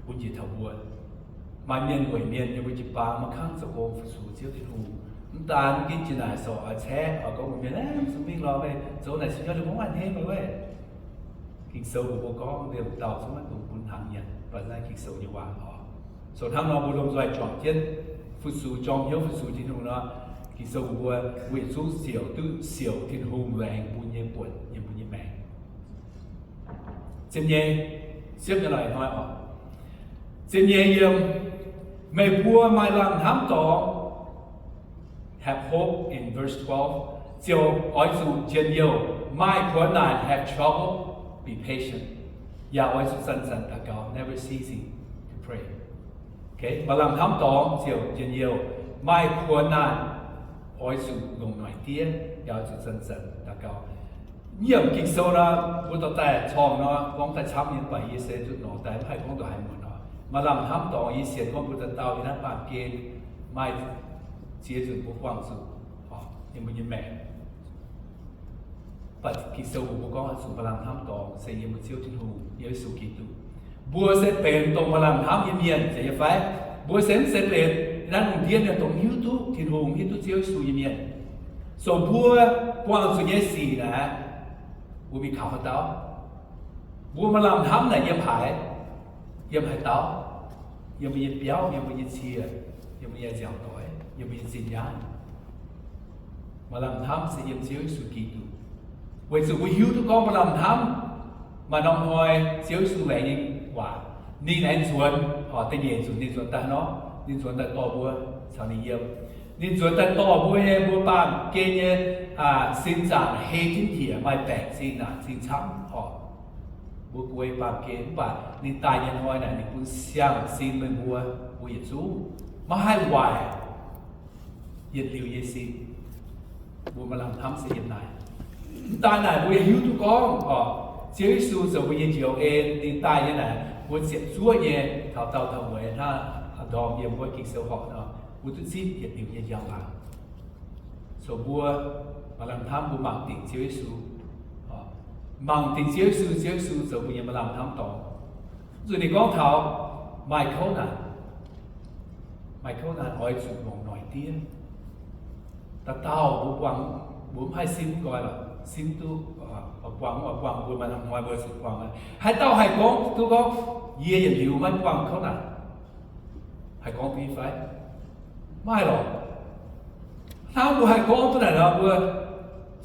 bun njiec taux mbuo maaih mienh weic mienh nyei mbuo jiu-baang maiv kangv zoux gong fu-sux Ziouv Tin-Hungh. Mv daan ginv jiex naaic sorc oix caeqv, oix gorngv mbuox mienh, mv zuqc mingh lorz meih zoux naaic, sueih nyei, mv maaih hneiv meih weic. Ging-Sou mbuo gorngv liemh dauh zungv maiv dungx bun hnaangx nyanc, mv baac naaiv Ging-Sou nyei waac oc. So hnangv nor mbuo lomh nzoih juangc jienv fu-sux, jorm hnyouv fu-sux Tin-Hungh nor, Ging-Sou mbuo, mbuo yietc zungv siouc duqv siouc Tin-Hungh laengz bun nyei buonc yiem mbuo nyei maengc. Ziepc nyeic, siepv nyei lorqc hnoi oc. Ziepc nyeic yiem, meih mbuo maaih lamh hnamv dorngx, have hope in verse twelve, ziouc oix zuqc njien-youh, maaih kuonx naanc, have trouble, be patient, yaac oix zuqc zanc-zanc daux gaux, never ceasing to pray. Maaih lamh hnamv dorngx ziouc njien-youh, maaih kuonx naanc oix zuqc longc noic diev, yaac oix zuqc zanc-zanc daux gaux. Yiem Ging-Sou nor, mbuo dorh daaih corngh nor, gorngv daaih camv nyei, mv baac yie se zuqc nor daaih mv haih gorngv ndongc haaix muonc nor. Maaih lamh hnamv dorngx yie sienx gorngv mbuo dauh dauh yie naaiv baamh gen maaih ziex nzunc mbuo buangh zuqc yiem mbuo nyei maengc. Mv baac Ging-Sou mbuo gorngv zuqc maaih lamh hnamv dorngx se yiem mbuo Ziouv Tin-Hungh, Yesu Giduc. Mbuo se benx dongh maaih lamh hnamv nyei mienh, zeiz nyei fai? Mbuo se mv zeiz benx naaiv lungh ndiev mienh dongh hiuv duqv Tin-Hungh, hiuv duqv Ziouv Yesu nyei mienh. So mbuo buangh zuqc nyei sic naaic, mbuo mingh kaux haaix dauh? Mbuo maaih lamh hnamv naaic yiem haaix? Yiem haaix dauh? Yiem mbuo nyei biauv, yiem mbuo nyei cie, yiem mbuo nyei nziaauc doic, yiem mbuo nyei zinh nyaanh? Maaih lamh hnamv se yiem Ziouv Yesu Giduc. Weic zuqc mbuo hiuv duqv gorngv maaih lamh hnamv, maaih norm hnoi Ziouv Yesu laengz nyei waac, ninh aengx nzuonx, da'nyeic nzunc ninh nzuonx daaih nor, ninh nzuonx daaih dorh mbuo caux ninh yiem. Ninh nzuonx daaih dorh mbuo nyei, mbuo baamh gen nyei sin zaangc hei jienv njiec, maaih baengc zingh naanc zingh camv oc. Mbuo guei baamh gen, mv baac ninh daaih nyei hnoi naaic ninh bun siang-sin meih mbuo, mbuo yietc zungv maiv haih waaic yietc liuz nyei sin. Mbuo maaih lamh hnamv se yiem naaic. Mv daan naaic, mbuo yaac hiuv duqv gorngv oc, Ziouv Yesu zoux mbuo nyei njoux en, ninh daaih nyei naaic, mbuo ziepc zuoqv nyei taux dauh taux mueiz hnangv ndorm yiem wuov Ging-Sou horpc nor, mbuo duqv zipv yietc liuz nyei njang-laangc. So mbuo maaih lamh hnamv mbuo mangc dingc Ziouv Yesu, mangc dingc Ziouv Yesu, Ziouv Yesu zoux mbuo nyei maaih lamh hnamv dorngx. Zuqc ninh gorngv taux maaih kouv naanc, maaih kouv naanc oix zuqc longc noic diev. Dauh dauh mbuo buangh, mbuo mv haih simv nqoi lorqc, simv duqv, oix buangh, oix buangh, mbuo maaih hnoi mbuo zuqc buangh. Haaix dauh haih gorngv duqv gorngv, yie yietc liuz maiv buangh kouv naanc? Haih gorngv duqv nyei fai? Maiv haih lorqc. Hnangv mbuo haih gorngv duqv naaic nor, mbuo,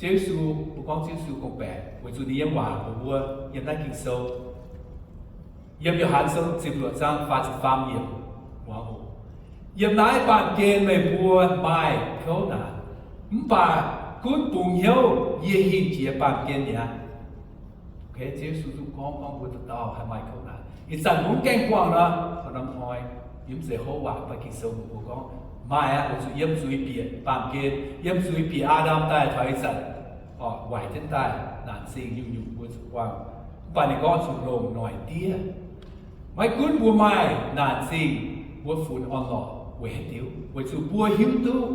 Ziouv Yesu, mbuo gorngv Ziouv Yesu gorngv-baeqc weic zuqc ninh nyei waac mbuox mbuo yiem naaiv Ging-Sou, yiem Yo^han Sou ziepc luoqc zaang faah ziepc faam yiemc, muangx oc. Yiem naaiv baamh gen meih mbuo maaih kouv naanc, mv baac gunv bungx hnyouv, yie hingh jiex baamh gen mi'aqv. Ziouv Yesu zuqc gorngv, gorngv mbuo dauh dauh haih maaih kouv naanc. Ih zanc mbuo mv gaengh buangh nor, norm hnoi yie mv zeiz houv waac, mv baac Ging-Sou mbuox mbuo gorngv maaih aqv, weic zuqc yiem zuiz bieqc baamh gen, yiem zuiz bieqc Aa^ndam daaih taux ih zanc, waaic jienv daaih naanc zingh nyungc-nyungc mbuo zuqc buangh. Mv baac ninh gorngv zuqc longc noic diev. Maiv gunv mbuo maaih naanc zingh, mbuo funx orn-lorqc weic haaix diuc? Weic zuqc mbuo hiuv duqv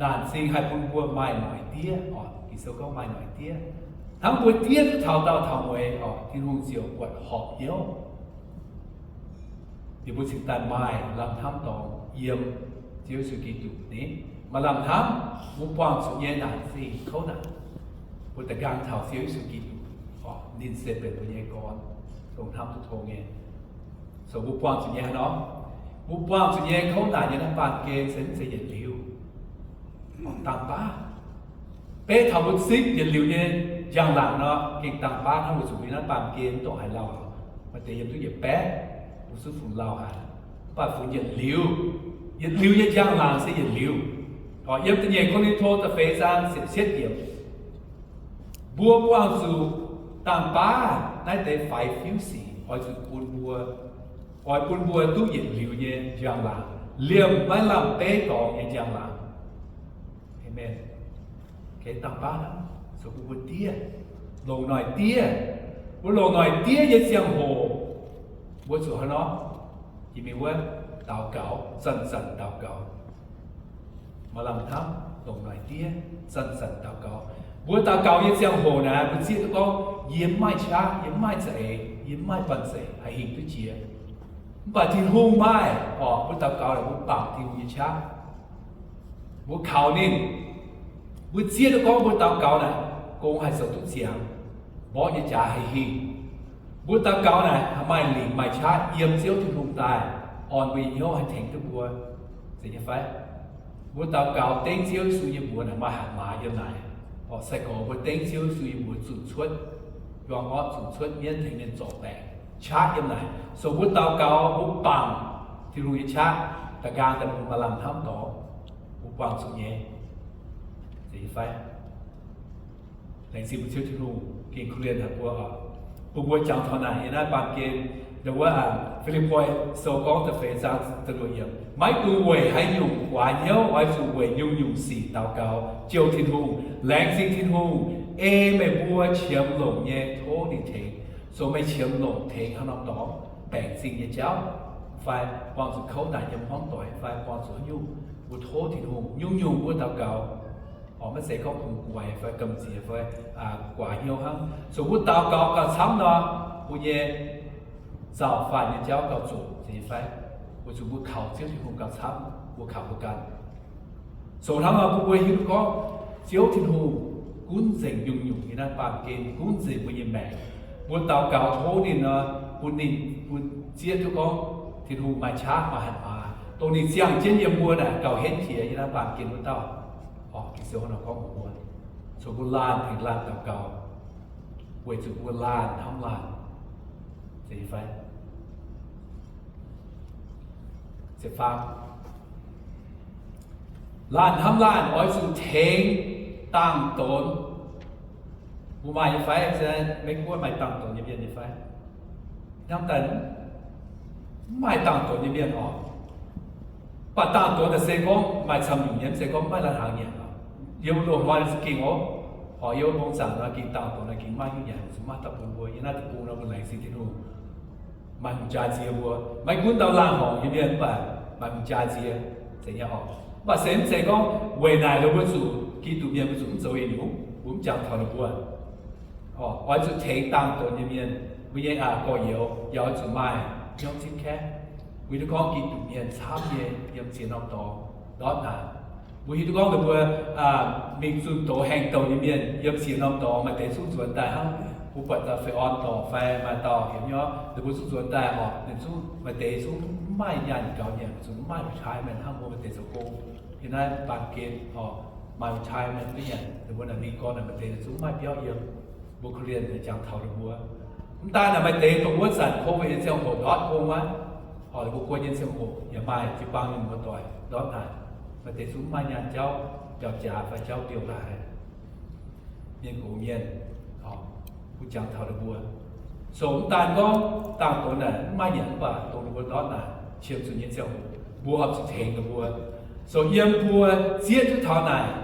naanc zingh haih bun mbuo maaih noic diev oc. Ging-Sou gorngv maaih noic diev. Hnangv mbuo diev duqv taux daauh taux mueiz oc, Tin-Hungh ziouc buatc horpc hnyouv. Liuz mbuo cingx daaih maaih lamh hnamv dorngx yiem Ziouv Yesu Giduc ni. Maaih lamh hnamv, mbuo buangh zuqc nyei naanc zingh kouv naanc, mbuo da'nqaang taux Ziouv Yesu Giduc oc, ninh se benx mbuo nyei gorn, dongh hnamv duqv tong nyei. So mbuo buangh zuqc nyei haaix nor? Mbuo buangh zuqc nyei kouv naanc nyei naaiv baamh gen se mv zeiz yietc liuz, dangh baav. Beiv taux mbuo zipv yietc liuz nyei njang-laangc nor, gengh dangh baav hnangv, weic zuqc mbuo naaiv baamh gen mv dongh haaix lauh, maaih deix yiem duqv yietc baeqv, mbuo zuqc fungc lauh haic. Mv baac funx yietc liuz, yietc liuz nyei njang-laangc se yietc liuz. Yiem da'nyeic Ko^lin^to da'feix zaang ziepc cietv yiemc, mbuo buangh zuqc dangh baav naaiv deix faix fiuv sic oix zuqc bun mbuo, oix bun mbuo duqv yietc liuz nyei njang-laangc, liemh maiv lamh beiv dorngx nyei njang-laangc. Aamen. Dangh baav, mbuo diev, longc noic diev. Mbuo longc noic diev nyei ziangh hoc, mbuo zuqc haaix nor? Jiex mingh wuov daux gaux, zanc-zanc daux gaux. Maaih lamh hnamv longc noic diev, zanc-zanc daux gaux. Mbuo daux gaux nyei ziangh hoc naaic, mbuo zieqv duqv gorngv, yie mv maaih qaqv, yie mv maaih za'eix, yie mv maaih banh zeic haih hingh duqv jiex. Mv baac Tin-Hungh maaih oc. Mbuo daux gaux naaic, mbuo bangc Tin-Hungh nyei qaqv. Mbuo kaux ninh, mbuo zieqv duqv gorngv mbuo daux gaux naaic, gong haih zoux duqv ziangx, mborqv nyei jaax haih hingh. Mbuo daux gaux naaic, maaih lingc maaih qaqv yiem Ziouv Tin-Hungh daaih, orn mbuo nyei hnyouv haih tengx duqv mbuo. Zeiz nyei fai? Mbuo daux gaux dengv Ziouv Yesu nyei mbuox naaic maaih hatc maaz yiem naaic. Oc, sai-gorx mbuo dengv Ziouv Yesu nyei mbuox zunc cuotv, juang orqv zunc cuotv mienv tengx mienh zorc baengc, qaqv yiem naaic. So mbuo daux gaux mbuo bangc Tin-Hungh nyei qaqv, da'nqaang daaih mbuo maaih lamh hnamv dorngx, mbuo buangh zuqc nyei. Zeiz nyei fai? Laengz zingh mbuo Ziouv Tin-Hungh gengh korv-lienh haic mbuo oc. Bun mbuo jangx taux naaic yiem naaiv baamh gen, ndau wuov, Fi^lipv^poi Sou gorngv da'feix zaang da'luoqc yiemc, maiv dungx weic haaix nyungc guaax hnyouv, oix zuqc weic nyungc-nyungc sic daux gaux jouh Tin-Hungh, laengz zingh Tin-Hungh, ei meih mbuo qiemx longc nyei tov ninh tengx. So meih qiemx longc tengx haaix norm dorngx, baengc zingh nyei jauv fai buangh zuqc kouv naanc yiem hmuangv doic fai buangh zuqc haaix nyungc, mbuo tov Tin-Hungh. Nyungc-nyungc mbuo daux gaux, oc, maiv zeiz gorngv kungx guaix fai gamh nziex fai guaax hnyouv hnangv. So mbuo daux gaux gauh camv nor, mbuo nyei nzauh faanh nyei jauv gauh zoqc, zeiz nyei fai? Weic zuqc mbuo kaux Ziouv Tin-Hungh gauh camv, mbuo kaux mbuo ganh. So hnangv nor bun mbuo hiuv duqv gorngv Ziouv Tin-Hungh gunv nzengc nyungc-nyungc yiem naaiv baamh gen, gunv nzengc mbuo nyei maengc. Mbuo daux gaux tov ninh nor, bun ninh, bun zieqv duqv gorngv Tin-Hungh maaih qaqv maaih hatc maaz, dongh ninh ziangh jienv yiem mbuo naaic gauh henv jiex yiem naaiv baamh gen wuov dauh. Oc, Ging-Sou hnangv nor gorngv mbuox mbuo, so mbuo laanh tengx laanh daux gaux, weic zuqc mbuo laanh hnamv laanh. Zeiz fai? Laanh hnamv laanh oix zuqc tengx dangh donx. Mbuo maaih nyei fai? Maiv gunv maaih dangh donx nyei mienh nyei fai? Hnamv daaih mv maaih dangh donx nyei mienh oc. Mv baac dangh donx naaic se gorngv maaih camv nyungc nyei, mv zeiz gorngv maiv laanh hnaangx nyanc oc. Yiem loz-hnoi se gengh oc, oix yiem mbong zaangc nor gengh dangh donx nor gengh maiv hiuv nyanc, zuqc maiv daaih bun mbuo. Yiem naaiv deic-bung nor mbuo laengz zingh Tin-Hungh, maaih hungh jaa nziex mbuo. Maiv gunv ndau laanh horngc nyei mienh mv baac maaih hungh jaa nziex, zeiz nyei oc. Mv baac se mv zeiz gorngv weic naaic ninh mbuo zuqc Giduc mienh mbuo zuqc mv zoux yietc nyungc, mbuo mv jangx taux ninh mbuo. Oix zuqc tengx dangh donx nyei mienh, mbuo nyei gorx-youz yaac oix zuqc maaih hnyouv zipv kaeqv. Mbuo hiuv duqv gorngv Giduc mienh camv nyei yiem ziex norm dorngx ndortv naanc. Mbuo hiuv duqv gorngv ninh mbuo mingh zunh doz haengh douh nyei mienh yiem ziex norm dorngx maaih deix zungv nzuonx daaih hnangv. Mbuo buatc dauh Fei Orn dorngc fai maaih dauh heuc nyei, ninh mbuo zungv nzuonx daaih oc. Ninh zungv maaih deix zungv mv maaih nyaanh gaux nyanc, zungv mv maaih retirement hnangv mbuo maaih deix zoux gong. Yiem naaiv baamh gen oc, maaih retirement duqv nyanc. Ninh mbuo naaic mingh gorn naaic maaih deix zungv mv maaih biauv yiem. Mbuo korv-lienh jangx taux ninh mbuo. Mv daan naaic maaih deix dongh wuov zanc COVID nyei ziangh hoc ndortv gong aqv. Oc, ninh mbuo guon nyei ziangh hoc yaac maaih jiu-baang nyei muoz-doic ndortv naaic. Maaih deix zungv mv maaih nyaanh jauv, biauv-jaax fai jauv biouv laaix. Mienh gox mienh, oc, mbuo jangx taux ninh mbuo. So mv daan gorngv dangh donx naaic mv maaih nyanc mv baac dongh ninh mbuo ndortv naaic qiemx zuqc nyei ziangh hoc, mbuo horpc zuqc tengx ninh mbuo. So yiem mbuo zieqv duqv taux naaic,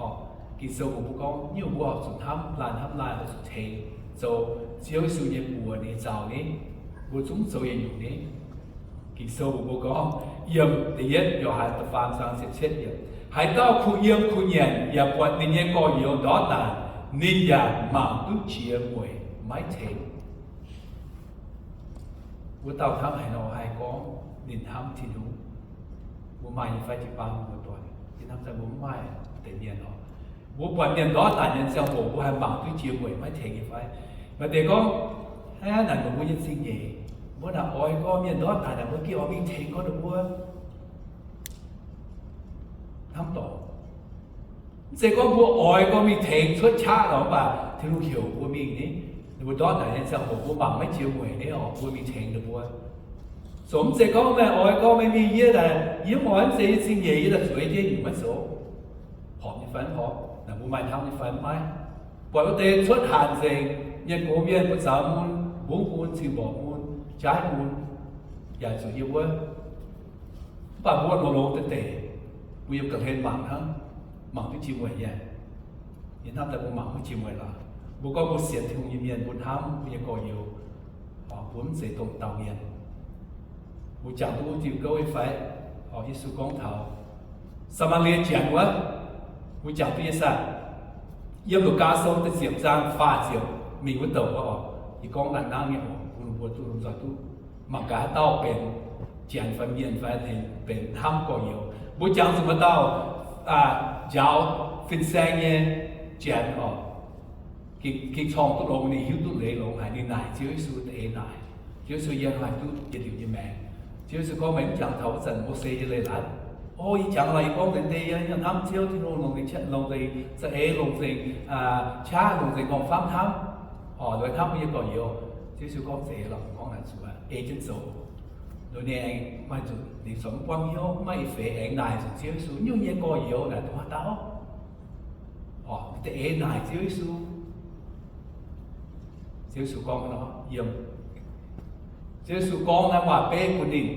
oc, Ging-Sou mbuox mbuo gorngv nyungc mbuo horpc zuqc hnamv laanh hnamv laanh, horpc zuqc tengx zoux Ziouv Yesu nyei buoz nyei zaux ni. Mbuo zungv zoux yietc nyungc ni. Ging-Sou mbuox mbuo gorngv, yiem da'yietv Yo^han da'faam zaang ziepc cietv yiemc, haaix dauh kuh yiem kuh nyanc yaac buatc ninh nyei gorx-youz ndortv naanc, ninh yaac mangc duqv jiex mueic maiv tengx. Wuov dauh hnamv haaix nor haih gorngv ninh hnamv Tin-Hungh? Mbuo maaih nyei fai jiu-baang muoz-doic? Yie hnamv daaih mbuo mv maaih deix mienh oc. Mbuo buatc mienh ndortv naanc nyei ziangh hoc mbuo haih mangc duqv jiex mueic maiv tengx nyei fai? Maaih deix gorngv, aav, naaic mbuo nyei zingh nyeic, mbuo naaic oix gorngv mienh ndortv naanc naaic mbuo gengh oix mingh tengx gorngv ninh mbuo hnamv dorngc. Mv zeiz gorngv mbuo oix gorngv mingh tengx cuotv qaqv lorqc, mv baac Tin-Hungh heuc mbuo mingh ni. Ninh mbuo ndortv naanc nyei ziangh hoc mbuo mangc maiv jiex mueic ni oc, mbuo mingh tengx ninh mbuo. So mv zeiz gorngv meih oix gorngv meih mingh yie naaic, yie mv oix, mv zeiz yie zingh nyeic yie daaih zueiz jienv nyungc maiv zoux. Horpc nyei fai mv horpc? Naaic mbuo maaih hnamv nyei fai mv maaih? Buatc wuov deix cuotv hanc nzengc, mienh gox mienh, buoz-zaux mun, mbungv mun, cing-mborqc mun, jaaiv mun, yaac zuqc yiem wuov. Mv baac mbuo longx-longx deix deix, mbuo yiem ga'hlen mangc hnangv, mangc duqv jiex mueic nyei. Yie hnamv daaih mbuo mangc maiv jiex mueic lorqc. Mbuo gorngv mbuo sienx Tin-Hungh nyei mienh, mbuo hnamv mbuo nyei gorx-youz, mbuo mv zeiz dongh dauh mienh. Mbuo jangx duqv wuov diuh gouv nyei fai? Orqc, Yesu gorngv taux Saa^maa^lie Janx wuov, mbuo jangx duqv nyei saah? Yiem Lugaa Sou da'ziepc zaang faah ziepc mingh wuov douc wuov orqc, yie gorngv naaiv hnangv nyei oc, bun mbuo duqv lomh nzoih duqv mangc gaax haaix dauh benx janx fai mienh fai benx hnamv gorx-youz. Mbuo jangx zuqc maaih dauh njaaux fin-saeng nyei janx orqc, ging corng duqv longx, ninh hiuv duqv leiz longx haic, ninh naaic Ziouv Yesu, da'eix naaic Ziouv Yesu, yie haih duqv yietc liuz nyei maengc? Ziouv Yesu gorngv, meih mv jangx taux wuov zanc Mose nyei leiz-latc? O, yie jangx lorqc. Yie gorngv nzengc deix, yie hnamv Ziouv Tin-Hungh, longc nzengc za'eix, longc nzengc qaqv, longc nzengc gorngv-famv hnamv. Orqc, nduov hnamv mbuo nyei gorx-youz. Ziouv Yesu gorngv, zeiz lorqc, gorngv naaic zuqc ei jienv zoux. Nduov ninh aengx maaih nzunc ninh corc mv buangv hnyouv, mv maaih eix feix aengx naaic nzunc Ziouv Yesu, nyungc nyei gorx-youz naaic dongh haaix dauh? Orqc, da'eix naaic Ziouv Yesu. Ziouv Yesu gorngv nor, yiem, Ziouv Yesu gorngv naaiv waac beiv bun ninh,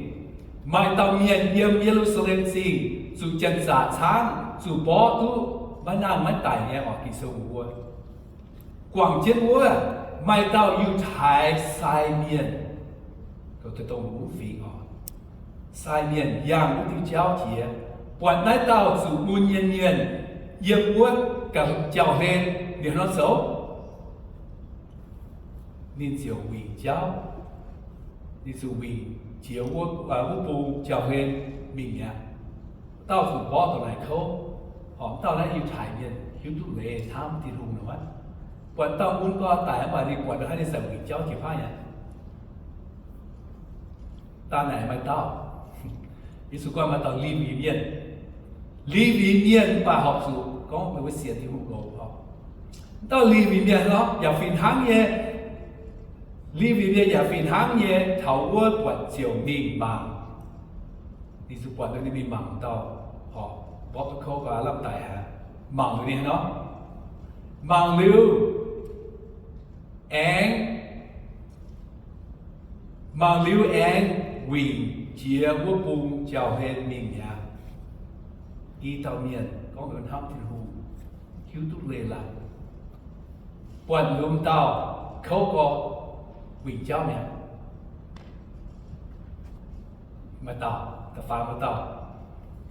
maaih dauh mienh yiem Ye^lu^saa^lem Zingh zuqc janx-zaqc caangv, zuqc mborqv duqv maiv nangh maiv daic nyei. Orqc, Ging-Sou mbuox guangc jienv wuov, maaih dauh Yiutai sai mienh, dongh wuov fingx orqc, sai mienh yangh wuov diuh jauv jiex, buatc naaiv dauh zuqc mun nyei mienh yiem wuov ga'jauv-hlen, ninh nor zoux, ninh ziouc wingc jauv. Ninh zuqc wingc jiex wuov bung jauv-hlen mingh mi'aqv. Dauh zuqc mborqv dongh naaic kouv. Orqc, dauh naaiv Yiutai mienh, hiuv duqv leiz, hnamv Tin-Hungh nor, buatc dauh mun gorx daic, mv baac ninh buatc nor hnangv, ninh ziouc wingc jauv jiex paaiv mi'aqv. Daaih naaic maaih dauh, Yesu gorngv maaih dauh Lewi Mienh. Lewi Mienh mv baac horpc zuqc gorngv ninh mbuo sienx Tin-Hungh loz orqc. Dauh Lewi Mienh nor yaac fih hnangv nyei. Lewi Mienh yaac fih hnangv nyei taux wuov buatc ziouc mingh mangc. Ninh zuqc buatc ninh mingh mangc dauh orqc, mborqv duqv kouv gau, lamh daic aqv. Mangc liuz ninh nor, mangc liuz aengx, mangc liuz aengx wingc jiex wuov bung jauv-hlen mingh mi'aqv. I dauh mienh gorngv nduov hnamv Tin-Hungh, hiuv duqv leiz-latc, buatc lungh dauh kouv gorx, wingc jauv mi'aqv. Maaih dauh, da'faam maaih dauh,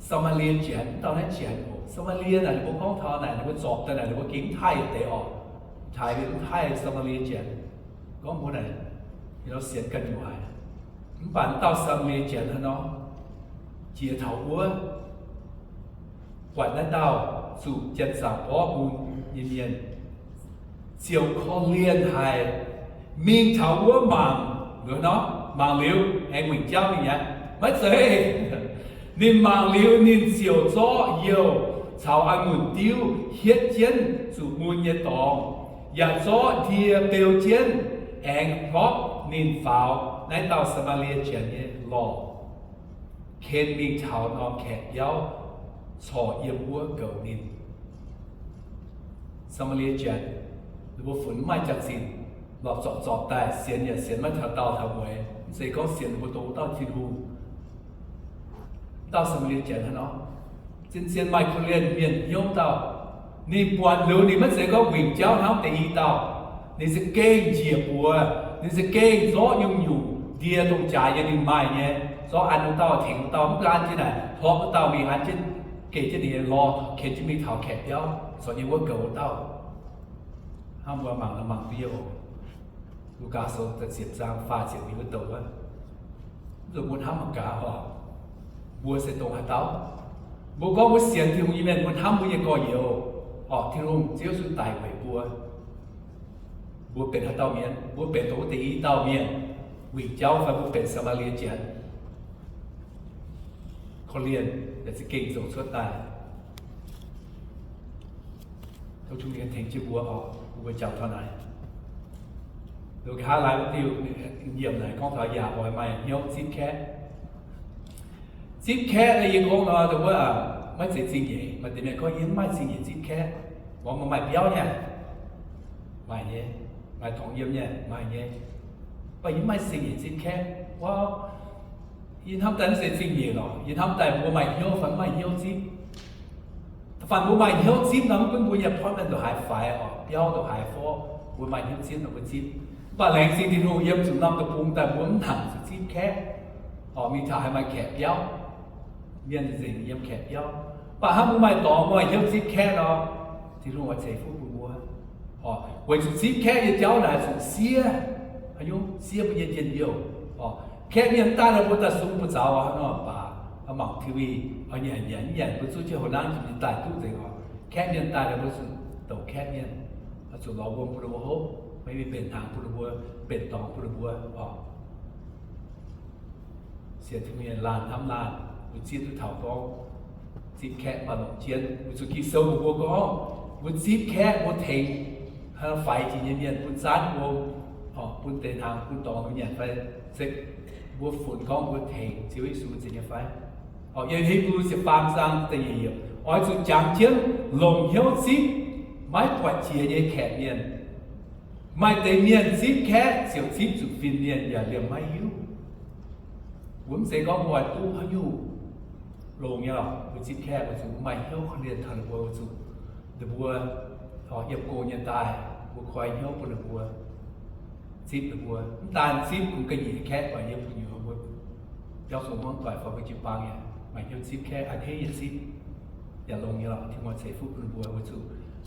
Saa^maa^lie Janx. Dauh naaiv Janx oc. Saa^maa^lie naaic ninh mbuo gorngv taux naaic, ninh mbuo zorpc daaih naaic, ninh mbuo gengh mv taaih yietc deix orqc. Taaih mv taaih Saa^maa^lie Janx, gorngv mbuo naaic, ninh nor sienx ganh nyuoz haic. Mv baac dauh Saa^maa^lie Janx hnangv nor, jiex taux wuov, buatc naaiv dauh zuqc janx-zaqc mborqv mun nyei mienh, ziouc korv-lienh haic, mingh taux wuov mangc. Nduov nor, mangc liuz aengx wingc jauv mingh mi'aqv. Maiv zeiz. Ninh mangc liuz ninh ziouc zorqv youh caux a'ngunc diuv hietv jienv zuqc mun nyei dorngx, yaac zorqv ndie beu jienv, aengx hlorpv ninh faaux naaiv dauh Saa^maa^lie Janx nyei lorh, ken mingh taux norm kaeqv biauv, corc yiem wuov goux ninh. Saa^maa^lie Janx, ninh mbuo funx mv maaih jaax-zinh, lorpc zorpc zorpc daaih, sienx yaac sienx maiv taux dauh taux mueiz. Mv zeiz gorngv sienx ninh mbuo dongh wuov dauh Tin-Hungh. Dauh Saa^maa^lie Janx hnangv nor, zien-zien maaih korv-lienh mienh hnyouv dauh. Ninh buatc liuz ninh maiv zeiz gorngv wingc jauv hnangv deix i dauh. Ninh za'gengh njiec buoz, ninh za'gengh zorqv nyungc-nyungc ndie dongh jaax yiem ninh maaih nyei, zorqv an wuov dauh, tengx wuov dauh, mv baac an jienv naaic, hlorpv wuov dauh mingh an jienv, geh jienv ninh nyei lorh, ken jienv mingh taux kaeqv biauv, corc yiem wuov goux wuov dauh. Hnangv mbuo mangc nor mangc duqv yie oc. Lugaa Sou da'ziepc zaang faah ziepc mingh wuov douc wuov, mbuo hnamv mangc gaax oc, mbuo se dongh haaix dauh? Mbuo gorngv mbuo sienx Tin-Hungh nyei mienh, mbuo hnamv mbuo nyei gorx-youz orqc, Tin-Hungh Ziouv Yesu daic weic mbuo. Mbuo benx haaix dauh mienh? Mbuo benx dongh wuov deix i dauh mienh, wingc jauv, fai mbuo benx Saa^maa^lie Janx, korv-lienh, yaac za'gengh zoux cuotv daaih. Tov Tin-Hungh tengx jienv mbuo oc, mbuo jangx taux naaic. Nqa'haav laai wuov diuh nyiemc naaic gorngv taux yaac oix maaih hnyouv zipv kaeqv. Zipv kaeqv naaiv yie gorngv nor, dongh wuov maiv zeiz zingh nyeic. Maaih deix mienh gorngv, yie mv maaih zingh nyeic zipv kaeqv. Mbuo maaih biauv nyei, maaih nyei, maaih torngv yiem nyei, maaih nyei, mv baac yie mv maaih zingh nyeic zipv kaeqv. Wuov, yie hnamv daaih mv zeiz zingh nyeic lorqc. Yie hnamv daaih mbuo maaih hnyouv fai mv maaih hnyouv zipv. Da'faanh mbuo maaih hnyouv zipv nor, mv gunv mbuo nyei appointment ndongc haaix faix oc, biauv ndongc haaix fov, mbuo maaih hnyouv zipv nor mbuo zipv. Mv baac laengz zingh Tin-Hungh, yiem zuqc norm deic-bung daaih mbuo mv nangc zuqc zipv kaeqv. Mingh taux haaix maaih kaeqv biauv, mienh nzengc yiem kaeqv biauv. Mv baac hnangv mbuo maaih dorngx, mbuo maaih hnyouv zipv kaeqv nor, Tin-Hungh oix ceix fuqv bun mbuo. Weic zuqc zipv kaeqv nyei jauv naaic zuqc siev, haaix nyungc siev mbuo nyei njien-youh. Kaeqv mienh daaih nor mbuo daaih sung mbuo zaux hnangv nor baac, mangc T V, nyanc nyanc nyanc mbuo zuqv jienv houx nangv jiex daaih duqv nzengc oc. Kaeqv mienh daaih nor mbuo zuqc douc kaeqv mienh, zuqc lorz wuom bun ninh mbuo hopv, maiv mingh mbenc hnaangx bun ninh mbuo, mbenc dorngx bun ninh mbuo oc. Sienx Tin-Hungh nyei laanh hnamv laanh, mbuo zieqv duqv taux gorngv zipv kaeqv mv baac longc jienv. Weic zuqc Ging-Sou mbuox mbuo gorngv, mbuo zipv kaeqv mbuo tengx faix jiex nyei mienh, bun zaanv wuom, bun deix hnaangx, bun dorngx ninh nyanc fai, se mbuo funx gorngv mbuo tengx Ziouv Yesu nzengc nyei fai? Yiem Hipv^lu ziepc faam zaang da'nyeic yiemc, oix zuqc jangx jienv longc hnyouv zipv maiv buatc jiex nyei kaeqv mienh. Maaih deix mienh zipv kaeqv ziouc zipv zuqc fin-mienh yaac liemh maiv hiuv. Mbuo mv zeiz gorngv mbuo oix duqv haaix nyungc longx nyei lorqc. Mbuo zipv kaeqv weic zuqc mbuo maaih hnyouv korv-lienh taux ninh mbuo, weic zuqc ninh mbuo yiem go nyei daaih, mbuo koi hnyouv bun ninh mbuo, zipv ninh mbuo. Mv daan zipv kungx ga'nyiec kaeqv, mv baac yiem gu'nyuoz mbuo biauv sung hmuangv doic fai mbuo jiu-baang yaac maaih hnyouv zipv kaeqv, a'hneiv nyei zipv yaac longx nyei lorqc. Tin-Hungh ceix fuqv bun mbuo weic zuqc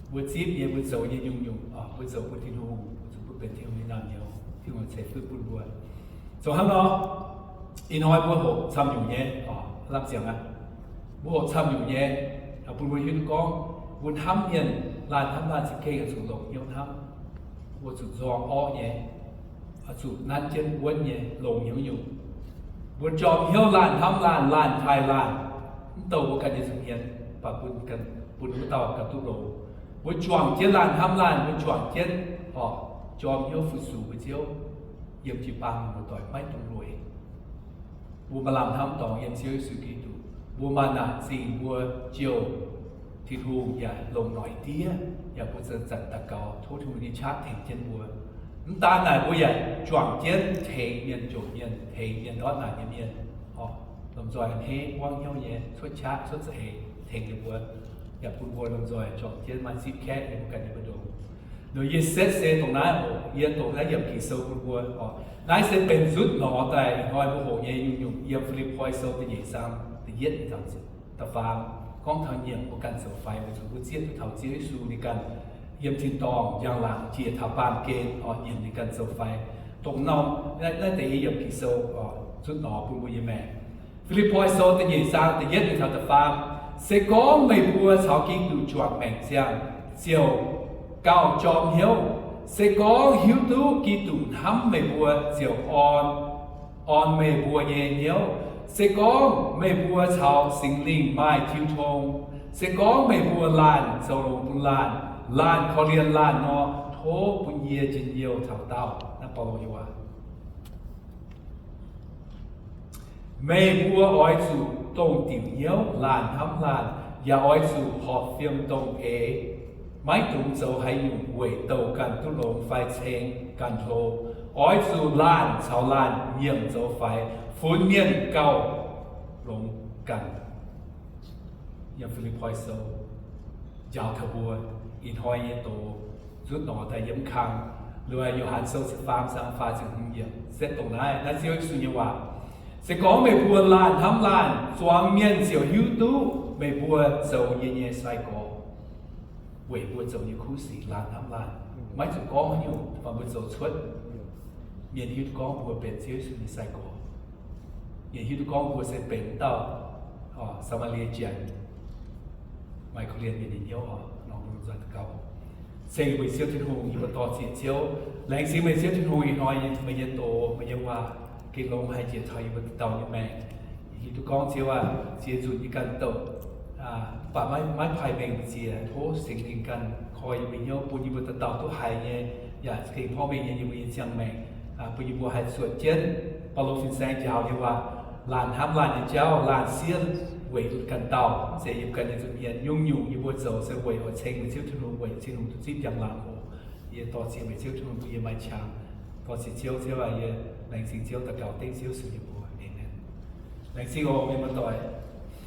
mbuo zipv nyei, mbuo zoux nyei nyungc-nyungc, mbuo zoux bun Tin-Hungh, weic zuqc mbuo benx Tin-Hungh nyei naamh nyouz, Tin-Hungh ceix fuqv bun mbuo. Zoux hnangv nor, ih hnoi mbuo hoqc camv nyungc nyei, lamh ziangx aqv. Mbuo hoqc camv nyungc nyei, bun mbuo hiuv duqv gorngv mbuo hnamv mienh, laanh hnamv laanh za'gengh oix zuqc longc hnyouv hnamv. Mbuo zuqc nzorng orqv nyei, oix zuqc nanv jienv wuonv nyei, longx hnyouv nyungc. Mbuo jorm hnyouv laanh hnamv laanh, laanh taaih laanh, mv douh mbuo ganh nyei nza'hmien, mv baac bun, bun wuov dauh ganh duqv longx. Mbuo juangc jienv laanh hnamv laanh, mbuo juangc jienv, orqc, jorm hnyouv fu-sux mbuo Ziouv, yiem jiu-baang muoz-doic maiv dungx lueic. Mbuo maaih lamh hnamv dorngx yiem Ziouv Yesu Giduc. Mbuo maaih naanc zingh mbuo jouh Tin-Hungh yaac longc noic diev, yaac mbuo zanc-zanc daux gaux tov Tin-Hungh nyei qaqv tengx jienv mbuo. Mv daan naaic, mbuo yaac juangc jienv tengx mienh jomc mienh, tengx mienh ndortv naanc nyei mienh, orqc, lomh nzoih a'hneiv buangv hnyouv nyei cuotv qaqv cuotv za'eix tengx ninh mbuo, yaac bun mbuo lomh nzoih juangc jienv maaih zipv kaeqv yiem mbuo ganh nyei mbu'ndongx. Nor yie setv se dongh naaiv oc, yie dongh naaiv yiemc Ging-Sou bun mbuo oc. Naaiv se benx nzutv nor daaih ih hnoi mbuo hoqc nyei nyungc-nyungc yiem Fi^lipv^poi Sou da'nyeic zaang da'yietv da'faam, gorngv taux nyiemc mbuo ganh zoux faix, weic zuqc mbuo zieqv duqv taux Ziouv Yesu ninh ganh yiem tin-dorngh njang-laangc jiex taux baamh gen oc, nyiemc ninh ganh zoux faix. Dongh norm naaiv deix yie yiemc Ging-Sou oc, nzutv nor bun mbuo nyei maengc. Fi^lipv^poi Sou da'nyeic zaang da'yietv mingh taux da'faam. Se gorngv meih mbuo caux Giduc juangc maengc ziangh, ziouc gauh jorm hnyouv. Se gorngv hiuv duqv Giduc hnamv meih mbuo, ziouc orn, orn meih mbuo nyei hnyouv. Se gorngv meih mbuo caux Singx Lingh maaih jiu tong, se gorngv meih mbuo laanh zoux longx bun laanh, laanh korv-lienh laanh nor, tov bun yie njien-youh taux daauh. Naaiv Baulo nyei waac. Meih mbuo oix zuqc dongh diuc hnyouv laanh hnamv laanh, yaac oix zuqc horpc fim dongh eix. Maiv dungx zoux haaix nyungc weic douh ganh duqv longx fai ceng ganh hlo. Oix zuqc laanh caux laanh nyiemc zoux faix, funx mienh gauh longx ganh. Yiem Fi^lipv^poi Sou njaaux taux mbuo ih hnoi nyei doz, nzutv nor daaih yiem kang, Yo^han Sou ziepc faam zaang faah ziepc hmz yiemc se dongh naaiv, naaiv Ziouv Yesu nyei waac. Se gorngv meih mbuo laanh hnamv laanh, zuangx mienh ziouc hiuv duqv meih mbuo zoux yie nyei sai-gorx. Weic mbuo zoux nyei kuv sic laanh hnamv laanh, maiv zuqc gorngv haaix nyungc, mv baac mbuo zoux cuotv, mienh hiuv duqv gorngv mbuo benx Ziouv Yesu nyei sai-gorx. Mienh hiuv duqv gorngv mbuo se benx dauh Saa^maa^lie Janx. Maaih korv-lienh mienh nyei hnyouv oc, nor mbuo lomh nzoih daux gaux. Ceng weic Ziouv Tin-Hungh, yie mbuo dor-ziec Ziouv. Laengz zingh meih Ziouv Tin-Hungh ih hnoi meih nyei doz, meih nyei waac gengh longx haic jiex taux yie mbuo dauh dauh nyei maengc. Hiuv duqv gorngv Ziouv aac, ziex nzunc yie ganh douc, mv baac maiv, maiv paih mengh mbu'ziex. Tov Singx Lingh ganh koi yie mbuo hnyouv bun yie mbuo dauh dauh duqv haiz nyei, yaac gengh porv mengh nyei yie mbuo nyei ziangh maengc, bun yie mbuo haih zuotc jienv Baulo fin-saeng njaaux nyei waac, laanh hnamv laanh nyei jauv, laanh siev weic ganh dauh, mv zeiz yiem ganh nyei nza'hmien. Nyungc-nyungc yie mbuo zoux se weic oix ceng meih Ziouv Tin-Hungh, weic Tin-Hungh duqv zipv njang-laangc oc. Yie dor-ziec meih Ziouv Tin-Hungh bun yie maaih qangx. Dor-ziec Ziouv, Ziouv aac, yie laengz zingh Ziouv, daux gaux dengv Ziouv Yesu nyei mbuox. Aamen. Laengz zingh oc, mienh muoz-doic.